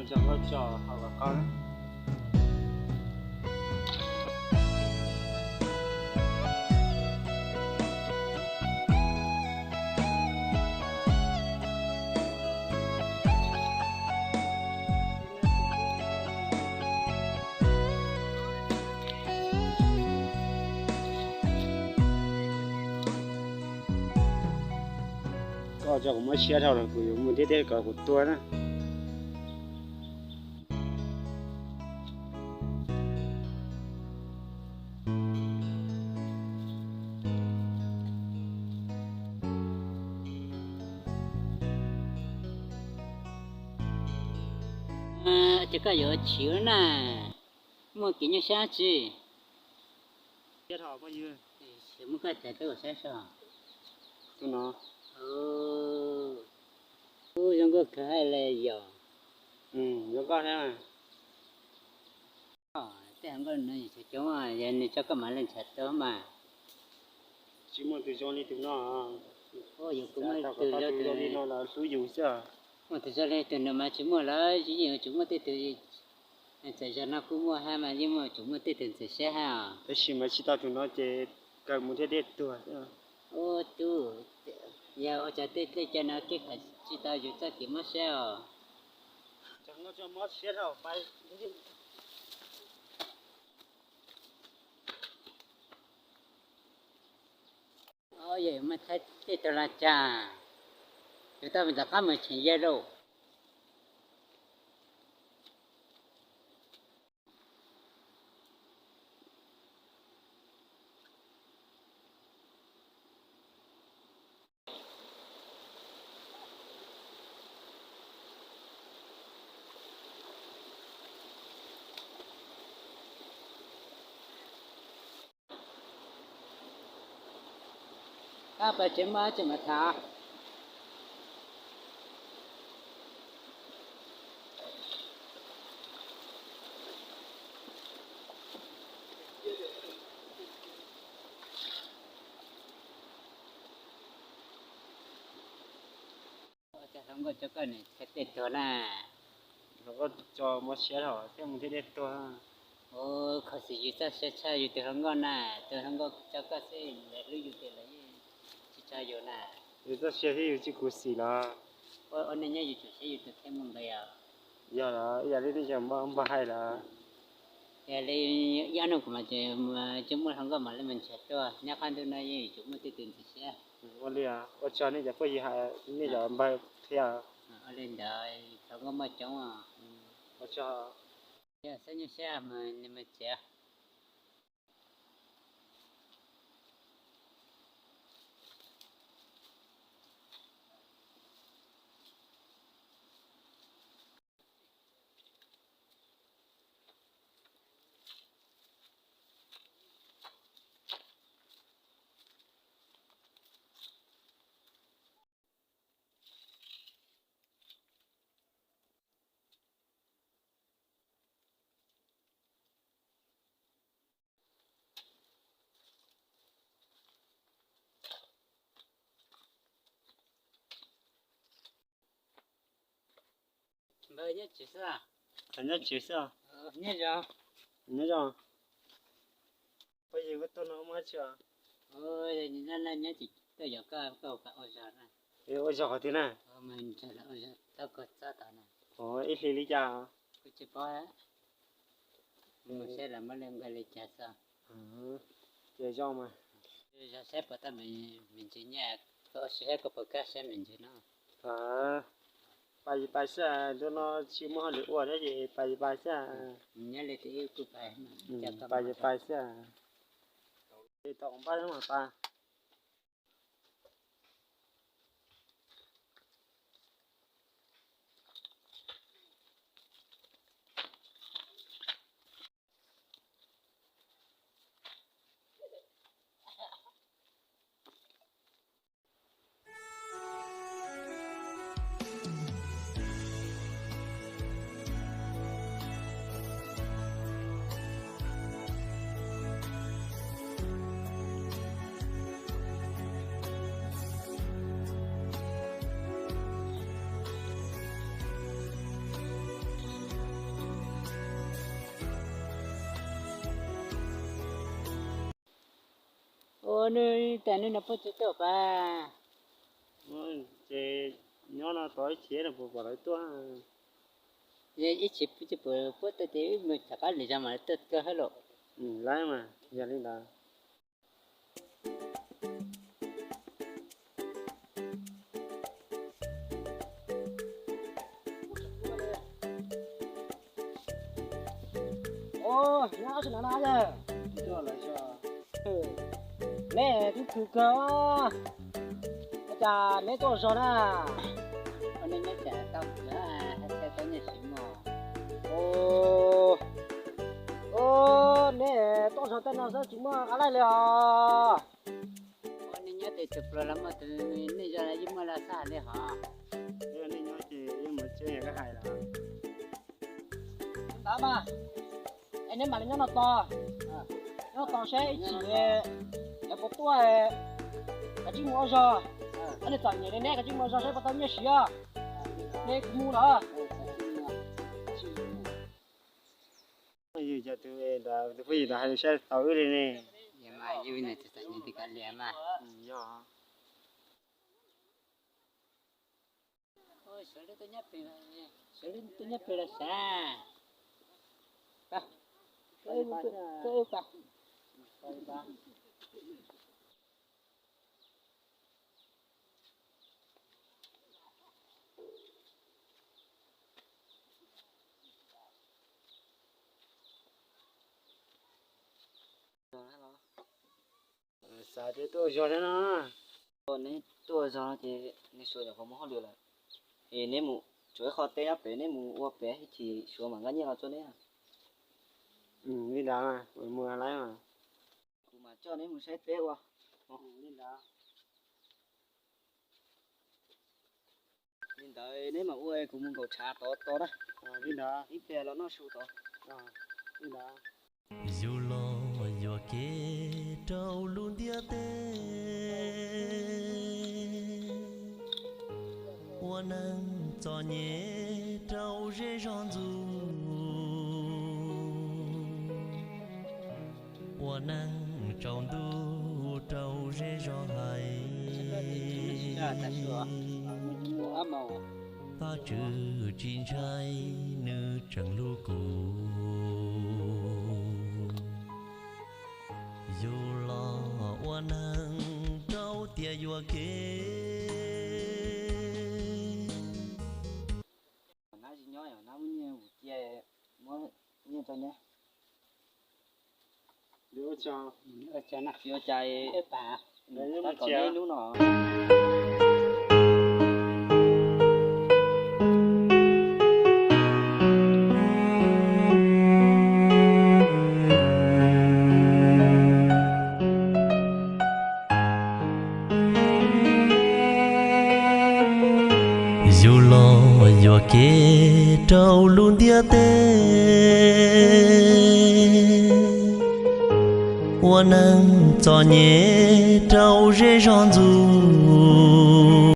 Coj nkauj tso hauv kom qab. Koj tso kuv mob siab dhau lawm, kuv yuav mus thiab thiab kom kuv tuag na. Ces koj yuav chiv na, muaj kev nyuaj siab tsi? Muab koj tsav teb ua saib seb. Tus no. Ub, zoo nkauj kawg hais li yom. Zoo nkauj thiab. Tej hluas nkauj no yus coob coob, yog nws tso koj mam li nrhiav tau mas. Tsis muaj tus zoo li tus no. Yus kuj muaj tus zoo li no los hlub yus xwb. Muaj tus zoo li tus no mas tsis muaj lawm, yeej yuav tsum muaj tej tus. Txawm zaum no kuj muaj hab mas yeej muaj tsum muaj tej tus ntxim siab hab os. Tab sis mas tsis tau tus no ces kawg mus thiab dej tuag. Ua tub, yog ua cas tej dlej cawv no kev khav tsis tau yus txoj kev mob siab os. Yog muaj thaib tej tug los cas, yus tau rov qab mus cheem yawg lauj. Koj pab tsev muaj dab tsi mas tham. Ua cas hluas nkauj tso koj nim txhais tes tuag na? Hluas nkauj tso mob siab dhau thiab mus thiab dej tuag. Ua, khuv xim yus txoj sia tshaj yus tus hluas nkauj na, tus hluas nkauj tso koj xwb lawv hlub yus ces lawv yeej tsis tso yus na. Yus txoj sia thiab yus tsis khuv xim los. Ua, ua neej nyob yus tsuas saib yus tus kheej mus nqis os. Yog los ib yam li nej cov npog hais lawm. Yog li ib ob hnub kuv mam tseem muaj hluas nkauj mam li mus nrhiav tuaj, nyob qab ntuj no yeej yuav tsum muaj tej tus ntxim siab. Ua li, ua tsaug nej cov phooj ywg hais, nej cov npawg qhia. Ua li ntawd hluas nkauj muaj coob. Ua tsaug. Yog xav nyuaj siab mas mus tsev. Npawg nyob tsev xwb. Nyob tsev xwb. Nyob zoo. Nyob zoo. Phooj ywg, koj tuaj no muaj dab tsi? Nyob tsev tuaj yos koj, koj ua zog na. Ua zog qhov twg na? Ua zog txhob kov txob tod na. Ib hlis li cas? Kuv tsis paub. Mus saib lawv muab li nqaij li cas xwb. Ces zoo mas. Zog saib puas tau me ntsis nyiaj, koj ua si saib koj puas kaj saib me ntsis no. Pais pais xwb, ntu no tsis muaj hauj lwm ua thiab ces pais pais xwb. Nyob li kuj pais, pais pais xwb. Tau npaj mas pais. Ua nws tas nws no puab tsis tuaj pas? Ces nyob no tos ib chim no puas pom lawv tuaj. Ib chim tsis pom puab tuaj ces wb mus rov qab lwm zaus mam li tuaj kawg hab los. Lawv mas yog li ntawd. Nyob tsis na na yawg. Neb kuj khwv kawg, ua cas neb tuaj zog na? Nej nyob tsev tau, tau nyiaj siv mog. Neb tuaj zog tej no xwb tsis muaj qab laij li os. Nej nyob tes tus pluas los muaj tus, nej zog yeej muaj laj xaj li hos. Nej nyob ces yeej muaj tseeb yog koj hais lawm. Ntawd mas, es neb mam li nyob no tos, nyob tos seb ib chim lawv puas tuaj, kav tsij mus ua zog. Ob niag txom nyem li neb kav tsij mus ua zog seb puas tau nyiaj siv os. Neb kuv mus lawm. Tus phooj ywg ntawd hais lus saib tau wb li ne. Yog mas, yog li ntawd tus txom nyem ntawd kav liam mas. Yog. Sawv daws tuaj nyob pem los sav. Xav tias tuaj ua zog thiab no. Neb tuaj ua zog no ces nws suav nyuam qhuav mus hauj lwm lawm, es neb mus tsuav ib qho teb nyob pem, neb mus ua pem ib chim suav mam nqa nyiaj los rau neb. Li ntawd mas, mus lawm mas. Kuv mam coj neb mus saib teb ua. Li ntawd. Li ntawd neb mam ua, kuv mus nkaum tshav tod tos na. Li ntawd. Ib pliag los noj su tod. Li ntawd. Yus los yuam kev rau lub ntiaj teb, ua neeg txom nyem rau zej zog ntxuj, ua neeg tsaus ntuj rau zej zog haiv. Vajtswv tsis ntshai, nws tseem hlub kuv. Yus los ua neeg rau tias yuam kev. Nab tsis nyob, nab muab nyiaj vum cia, muab nyiaj rau neb. Ua cas, ua cas tab tom neb hnub no. Yus los yuam kev rau lub ntiaj teb, ua neeg txom nyem rau zej zog ntxuj.